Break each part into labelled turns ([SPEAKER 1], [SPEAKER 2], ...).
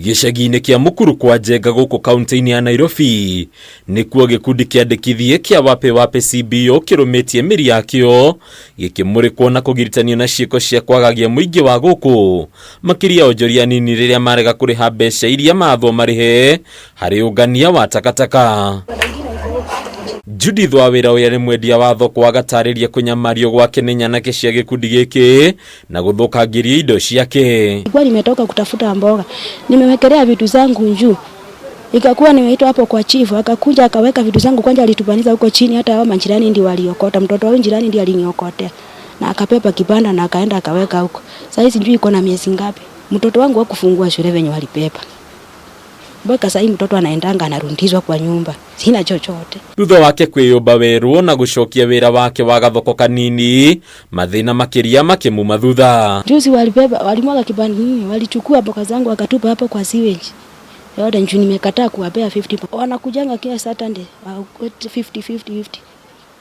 [SPEAKER 1] Gĩcagi-inĩ kĩa Mukuru kwa Njenga gũkũ kaunti-inĩ ya Nairobi nĩkuo gĩkundi kĩandĩkithie kĩa Wape Wape CBO kĩrũmĩtie mĩri yakĩo gĩkĩmũrĩkwo na kũgiritanio na ciĩko cia kwagagia mũingĩ wa gũkũ, makĩria onjoria anini rĩrĩa marega kũrĩha mbeca iria mathwo marĩhe harĩ ũngania wa takataka. Judith wa wĩra ũrĩa nĩ mwendia wa thoko agatarĩria kũnyamario gwake nĩ nyanake cia gĩkundi gĩkĩ na gũthũkangĩria indo ciake.
[SPEAKER 2] Nilikuwa nimetoka kutafuta mboga, nimewekelea vitu zangu juu, ikakuwa nimeitwa hapo kwa chifu, akakuja akaweka vitu zangu kwanza, alitupaniza huko chini, hata hao majirani ndio waliokota, mtoto wa jirani ndiye aliniokotea na akapepa kibanda na akaenda akaweka huko. Sasa sijui iko na miezi ngapi. Mtoto wangu hakufungua shule venye walipepa mpaka sasa mtoto anaendanga anarundizwa kwa nyumba, sina chochote.
[SPEAKER 1] Thutha wake kwiyumba werwo na gucokia wira wake wa gathoko kanini, mathina makiria makimuma thutha.
[SPEAKER 2] Juzi walibeba, walimwaga kibanda nini, walichukua mboga zangu wakatupa hapo kwa sewage yote, njoo nimekataa kuwapea 50. Wanakujanga kila Saturday 50 50 50,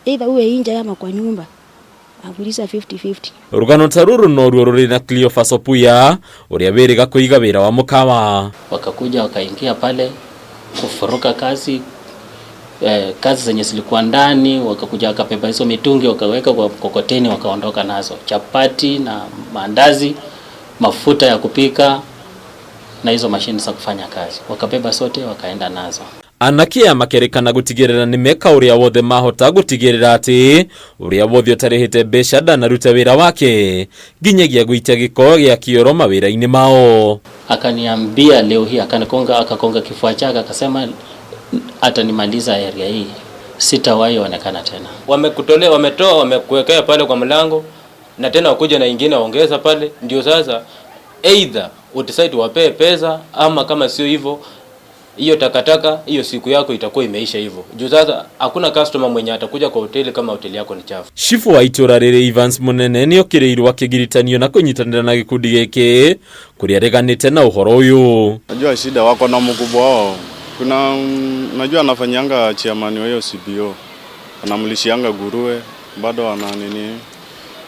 [SPEAKER 2] either uwe nje ama kwa nyumba akuliza 50 50.
[SPEAKER 1] Rugano ta ruru noruo ruri na Cleophas Opuya uria wiriga kuiga wira wa mukawa.
[SPEAKER 3] Wakakuja wakaingia pale kufuruka kazi kazi zenye zilikuwa ndani, wakakuja wakabeba hizo mitungi wakaweka kwa mkokoteni wakaondoka nazo, chapati na maandazi, mafuta ya kupika na hizo mashini za kufanya kazi, wakabeba sote wakaenda nazo.
[SPEAKER 1] Anake aya makerekana gutigirira ni meka uria wothe mahota gutigirira ati uria wothe utarihite mbeca ndanaruta wira wake nginyagia guitia giko gia kioro mawira-ini mao.
[SPEAKER 3] Akaniambia leo hii, akanikonga, akakonga kifua chake akasema atanimaliza area hii, sitawahi onekana tena.
[SPEAKER 4] Wamekutolea, wametoa, wamekuwekea pale kwa mlango, na tena wakuja na ingine waongeza pale. Ndio sasa either udecide wapee pesa ama kama sio hivyo hiyo takataka hiyo siku yako itakuwa imeisha hivyo. Juu sasa hakuna customer mwenye atakuja kwa hoteli kama hoteli yako ni chafu.
[SPEAKER 1] Cibu wa itũra rĩrĩ Evans Munene nĩokĩrĩirwo akĩgiritanio na kũnyitanĩra na gĩkundi gĩkĩ kũrĩa areganĩte na ũhoro ũyũ.
[SPEAKER 5] Najua shida wako na mkubwa wao. Kuna najua anafanyanga chairman wa hiyo CBO. Anamlishianga nguruwe, bado ana nini,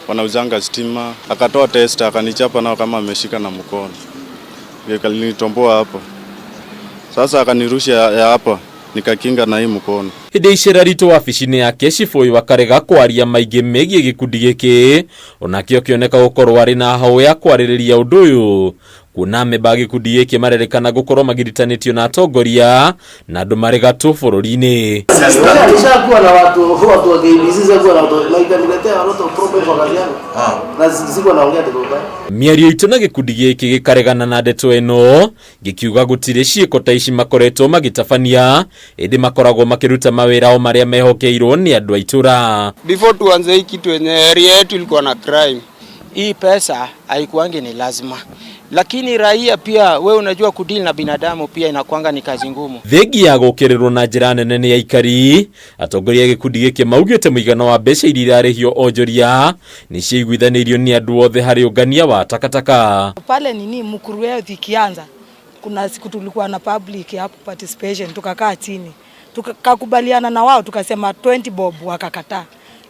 [SPEAKER 5] wanauzanga stima. Akatoa tester akanichapa nao kama ameshika na mkono. Nilitomboa hapo. Sasa akanirusha ya hapa nikakinga na hii mkono.
[SPEAKER 1] Hĩndĩ icera ritũ wabici-inĩ yake cibũ ũyũ akarega kwaria maingĩ megiĩ gĩkundi gĩkĩ onakĩo kĩoneka gũkorwo arĩ na hau ya kwarĩrĩria ũndũ ũyũ kuona amemba a gĩkundi gĩkĩ marerĩkana gũkorwo magiritanĩtio na atongoria na andũ marĩ gatũ bũrũri-inĩ.
[SPEAKER 6] Alishakuwa na watu wa KBC, sikuwa na watu like niletea a lot of problem kwa kazi yangu. Na sikuwa naongea tu kwa.
[SPEAKER 1] Mĩario itũ na gĩkundi gĩkĩ gĩkaregana na ndeto ĩno gĩkiuga gũtirĩ ciĩko ta ici makoretwo magĩtabania ĩndĩ makoragwo makĩruta mawĩra o marĩa mehokeirwo nĩ andũ a itũra.
[SPEAKER 7] Before tuanze hii kitu yenye area yetu ilikuwa na crime.
[SPEAKER 8] Hii pesa haikuangi ni lazima, lakini raia pia, we unajua kudeal na binadamu pia inakuanga ni kazi ngumu.
[SPEAKER 1] Thengi ya gũkĩrĩrwo na njĩra nene nĩ aikari, atongoria a gĩkundi gĩkĩ maugĩte mũigana wa mbeca iria irarĩhio onjoria nĩ ciaiguithanĩirio nĩ andũ othe harĩ ũngania wa takataka.
[SPEAKER 9] Pale nini Mukuru Health ikianza, kuna siku tulikuwa na public hapo participation, tukakaa chini tukakubaliana na wao, tukasema 20 bob, wakakataa,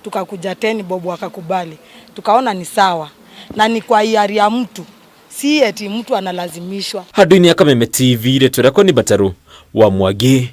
[SPEAKER 9] tukakuja 10 bob, wakakubali, tukaona ni sawa na ni kwa hiari ya mtu, si eti mtu analazimishwa.
[SPEAKER 1] Handũ-inĩ ya Kameme TV, rĩtwa rĩakwa nĩ Mbataru wa Mwangi.